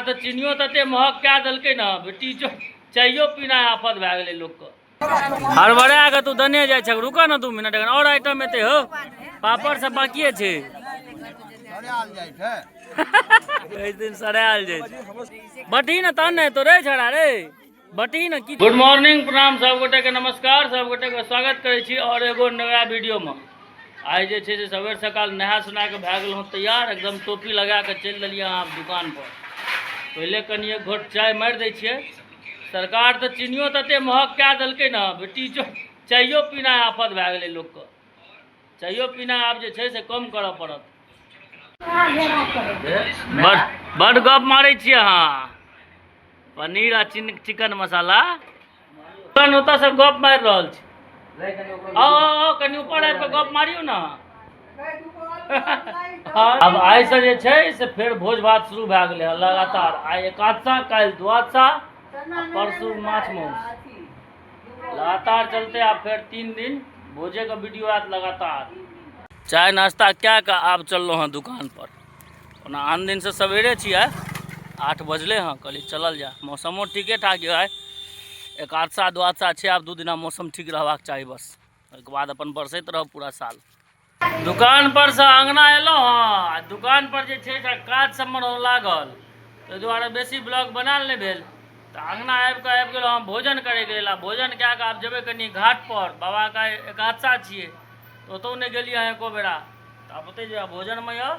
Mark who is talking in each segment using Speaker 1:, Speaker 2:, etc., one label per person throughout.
Speaker 1: तऽ चीनियो तते महग कए देलकै ने, बेटी चाइयो पीनाइ आफत भए गेलै लोकके। हड़बड़ा कऽ तू दने जाइ छक, रुकऽ ने 2 मिनट, एखन आओर आइटम एतै हौ। पापड़ सब बाकिए छै, एहि दिन सड़ायल जाइ छै। बटी ने तहन ने तो रे छड़ा रे बटी ने। की गुड मॉर्निंग, प्रणाम सब गोटे के, नमस्कार सब गोटे के, स्वागत करै छी और एगो नया वीडियो में। आइ जे छै से सवेर सकाल नहा सुना के भए गेलहुँ तैयार, एकदम टोपी लगा के चलि देलियै अहाँ दुकान पर। पहिले कनि एक घोट चाय मारि दै छियै। सरकार तऽ चीनियो तते महग कए देलकै ने, बेटी चाइयो पीनाइ आफत भए गेलै लोकके। चाइयो पीनाइ आब जे छै से कम करऽ पड़त। बड़ बड़ गप मारै छियै अहाँ। पनीर आ चिकन मसाला ओतऽ से गप मारि रहल छी। आओ आओ कनि ऊपर आबि कऽ गप मारियौ ने। आब आइसँ जे छै से फेर भोज भात शुरू भए गेलै हँ लगातार। आइ एकादशा, काल्हि द्वादशा, परसू माछ मांस, लगातार चलते। आब फेर 3 दिन भोजेके वीडियो आयत लगातार। चाय नाश्ता कए कऽ आब चललहुँ हँ दुकान पर। ओना आन दिनसँ सवेरे छियै, 8 बजले हँ। कहली चलल जाय, मौसमो ठीके ठाक यऽ। आइ एकादशा द्वादशा छै, आब 2 दिना मौसम ठीक रहबाक चाही बस, ओहिके बाद अपन बरसैत रहब पूरा साल। दुकान पर से अंगना एलहुँ हँ, दुकान पर जे छै से काज सबमे रहौ लागल, ताहि दुआरे बेसी ब्लॉग बनायल नहि भेल। तऽ अंगना आबि कऽ आबि गेलहुँ हम भोजन करैके लेल। आ भोजन कए कऽ आब जेबै कनि घाट पर, बाबाके आइ एकादशा छियै, तऽ ओतहु नहि गेलियै हँ एको बेरा। तऽ आब ओतहि जेबै। भोजनमे यऽ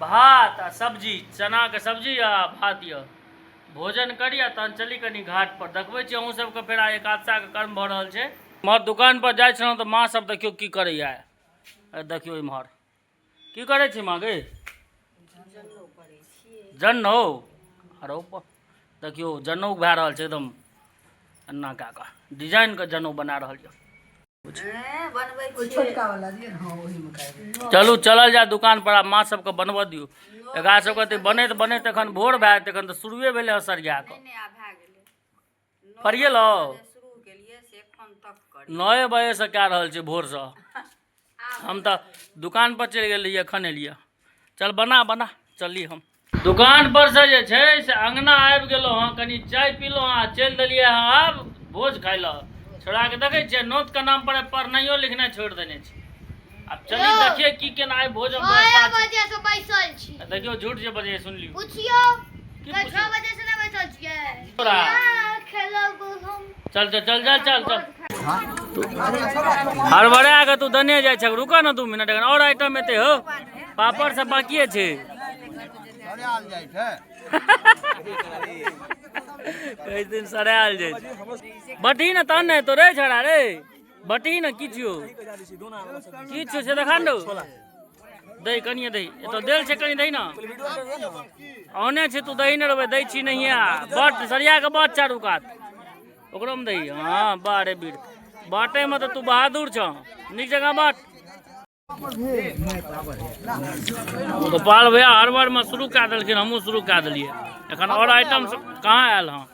Speaker 1: भात आ सब्जी, चनाके सब्जी आ भात यऽ। भोजन करी आ तहन चली कनि घाट पर, देखबै छी अहूँ सबके। फेर आइ एकादशाके कर्म भऽ रहल छै। इम्हर दुकान पर जाइ छलहुँ तऽ माँ सब देखियौ की करैया। देखियौ इम्हर की करै छी माँ गे? जनउ। आरो देखियौ जनउ भए रहल छै, एकदम एना कए कऽ डिजाइनके जनउ बना रहल यऽ। चलू चलल जाय दुकान पर, आब माँ सबके बनबऽ दियौ। एकरा सबके तऽ बनैत बनैत एखन भोर भए जेतै, एखन तऽ शुरुए भेलै हँ सरिया कऽ। फरियेलहुँ 9 बजेसँ कए रहल छै भोरसँ। हम तऽ दुकान पर चलि गेल रहियै, एखन एलियै। चल बना बना, चलली हम। दुकान पर से जे छै से अंगना आबि गेलहुँ हँ, कनि चाय पीलहुँ हँ, चलि देलियै हँ आब भोज खाइ लए। छोड़ाके देखै छियै नोतके नाम पर पढ़नाइयो लिखनाइ छोड़ि देने छै। आब चली देखियै की केना आइ भोज।
Speaker 2: 6 बजे से बैसल छी।
Speaker 1: देखियौ झूठ जे बजै, सुन लियौ।
Speaker 2: पुछियौ, 6 बजे से नहि बैसल छियै।
Speaker 1: चल चल चल चल चल चल, हड़बड़ा कऽ तू दने जाइ छक, रुकऽ ने 2 मिनट, एखन आओर आइटम एतै हौ। पापड़ सब बाकिए छै। एहि दिन सड़ायल जाइ छै। बटी ने तहन ने तो रे छड़ा रे, बटी ने। की छियौ, की छियौ से देखा ने। दही कनिए दही एतऽ देल छै, कनि दही ने औने छै। तू दही नहि रहबै, दै छी नहिए। बट सरिया के बट चारू कात ओकरोमे दही। हँ बाह रे वीर, बाँटैमे तऽ तू बहादुर छह, नीक जकाँ बाँट। गोपाल भैया हड़बड़मे शुरू कए देलखिन, हमहूँ शुरू कए देलियै। एखन आओर आइटम सब कहाँ आयल हँ?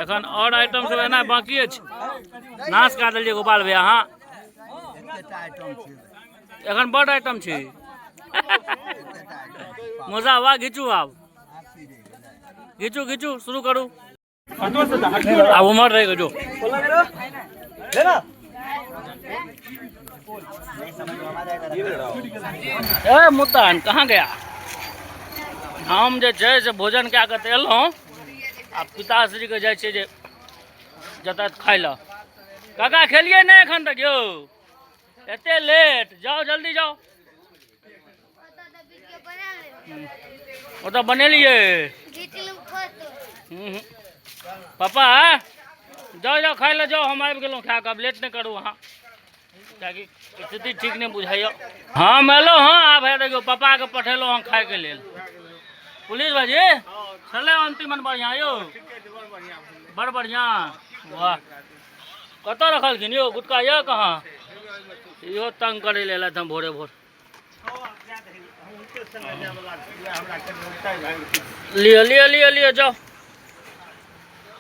Speaker 1: एखन आओर आइटम सब एना बाँकी अछि। नाश कए देलियै गोपाल भैया। हँ एखन बड आइटम छै। मजा वाह, घिचू आब, घिचू घिचू, शुरू करू। आब उम्हर रहि जो। ए मुतान कहाँ गया? हम जे छै से भोजन कए कऽ तऽ एलहुँ, आ पिताश्रीके जाइ छै जे जतऽ खाइ लए। काका खेलियै नहि एखन तक यौ? एते लेट? जाओ जल्दी जाओ। ओतऽ बनेलियै। पापा जाओ जाओ, खाइ लए जाओ, हम आबि गेलहुँ खा कऽ। आब लेट नहि करू अहाँ, कियाकि स्थिति ठीक नहि बुझाइए। हम एलहुँ हँ, आब है देखियौ पापाके पठेलहुँ हँ खाइके लेल। पुलिस भाजी छलै अंतिमन बढ़िआँ यौ, बड़ बढ़िआँ। वाह, कतऽ रखलखिन यौ गुटका? यऽ कहाँ? इहो तंग करै लए एलथि हँ भोरे भोर। लिअ लिअ लिअ लिअ, जाउ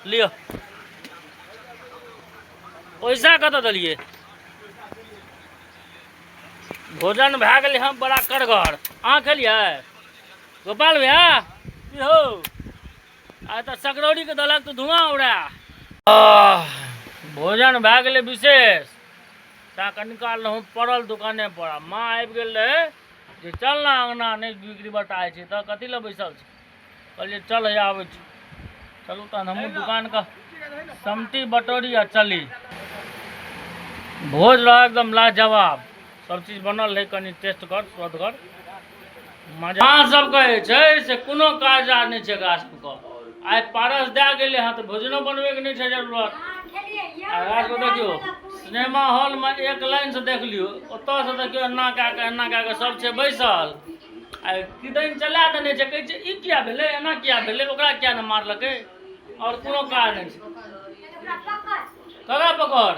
Speaker 1: लिअ। पैसा कतऽ देलियै? भोजन भए गेलै हँ बड़ा करगर। अहाँ खेलियै गोपाल भैया? की हौ? आइ तऽ सकरौरीके देलक तऽ धुआँ उड़ा। भोजन भए गेलै विशेष। ता कनि काल रहूँ पड़ल दुकाने पर आ माँ आबि गेल रहै जे चल ने अङ्गना, नहि बिक्री बट्टा होइ छै तऽ कथी लए बैसल छै। कहलियै चल हैया आबै छी। चलू तहन हमहूँ दुकानके समटी बटोरी आ चली। भोज रहै एकदम लाजवाब, सब चीज बनल रहै, कनि टेस्ट कर स्वदगर मजा। अहाँ सब कहै छै से कोनो काज आर नहि छै एकरा सबके। आइ पारस दए गेलै हँ तऽ भोजनो बनबैके नहि छै जरूरत। आ एकरा सबके देखियौ सिनेमा हॉलमे एक लाइनसँ देख लियौ, ओतऽसँ देखियौ एना कए कऽ एना कए कऽ सब छै बैसल। आ किदन चला देने छै, कहै छै ई किया भेलै, एना किया भेलै, ओकरा किया नहि मारलकै। आओर कोनो काज नहि छै। ककरा पकड़?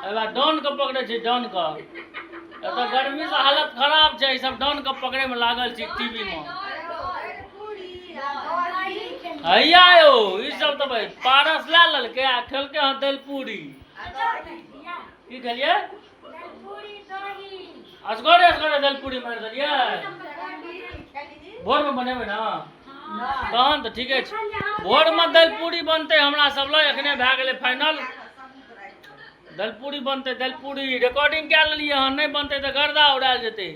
Speaker 1: एहि डॉन के पकड़ै छै, डॉन के। एतऽ गर्मी से हालत खराब छै, ई सब डॉन के पकड़े में लागल छै टीवी में। हैया यौ ई सब तऽ भाई पारस लए लेलकै आ खेलकै हँ दलपूरी। की खेलियै? असगरे असगरे दलपूरी मारि देलियै। भोरमे बनेबै ने तहन तऽ ठीके छै। भोरमे दलपूरी बनतै हमरा सब लग, एखने भए गेलै फाइनल। दलपूरी बनतै, दलपूरी रिकॉर्डिंग कए लेलियै हँ, नहि बनतै तऽ गर्दा उड़ायल जेतै।